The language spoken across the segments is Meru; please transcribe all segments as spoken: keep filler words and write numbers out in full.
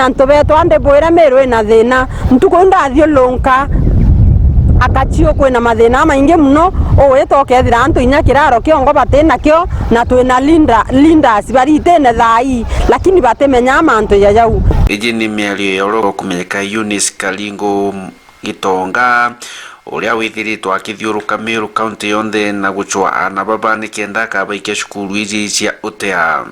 Antu betu andi bwire Meru ina thina. Ntuku iu ndathiulunka Akachiu kwina mathina maingi muno, ugwita ukethira antu inya kiraro kiongo bati nakio, na twina leader-, leaders baritine thaa ii, lakini batimenyaa mantu ja jau. Iji ni miario ya uria ukumenyeka Eunice Karingu Gitonga, uria withiritwe akithiuruka Meru County yonthe na gucwa aana baba nikenda akabaikia cukuru iji cia utea.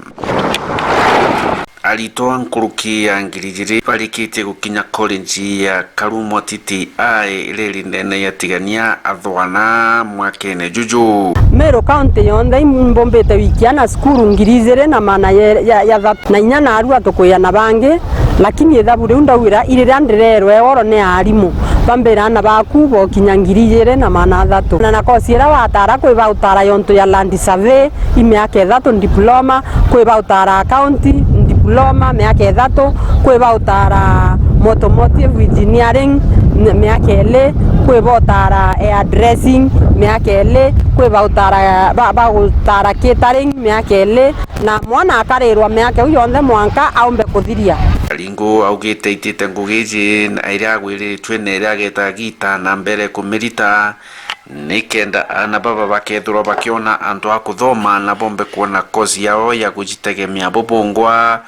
Aritwa nkuruki ya ngiri ijiri barikitie gukinya college ya Karumo T T I iria iri ndene ya Tigania Athwana mwakene juju. Meru County yonthe imbumbite wikia na cukuru ngiri ijiri na maana ya, ya, ya thatu na inya, narua tukwiana bangi, lakini ithabu riu ndaugira iriria ndirerwe oro ni aarimu, bambira aana baku bokinya ngiri ijiri na maana athatu. Na, na kosi iria watara kwi bautara yontu ya land survey, i miaka ithatu diploma, kwi bautara accounting diploma miaka ithatu, kwi bautara automotive engineering mi-, miaka iri, kwi bautara hairdressing miaka iri, kwi bautara, ba-, bagutara catering miaka iri, na mwana akarirwa miaka iu yonthe mwanka aumbe kuthiria. Karingu augite aitite ngugi iji na iria agwiritue na iria ageta gita na mbere kumirita, nikenda aana baba bakethirwa bakiona antu a kuthoma na bombe kwona kosi yao ya gujitegemea bo bungwa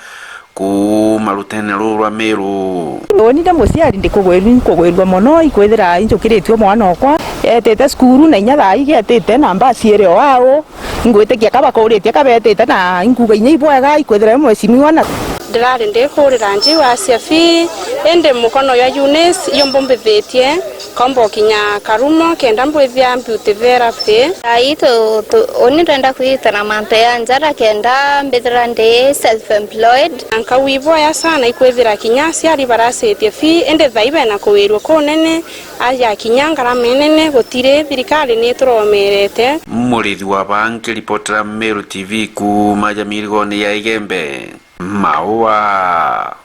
kuuma rutene ruru rwa Meru. Uni ndi muciari ndikugwirua, nkugwirua mono ikwithira injukiritue mwana okwa etite cukuru na inya thaa ii getite na mbasi iri o au. Ingwitikia ka bakuritie ka betite na inkuga inya ibwega ikwithira i mheshimiwa na. Ndirari ndikurira njiu acia fi, indi mukono jwa Eunice jumbumbithitie, komba ukinya Karumo kenda mbwithia beauty therapy. Ai tu, tu, uni ndenda kwita na mantu ya njara kenda mbithira ndi self employed. Na nkauga iboya sana ikwithira kinya aciari baracitie fi, indi thai bena kuwirua kunene, aja kinya ngarama inene gutiri, thirikari nituromerete. Murithi wa bangi ripotera Meru T V kuuma Jamirigoni ya Igembe. Maua.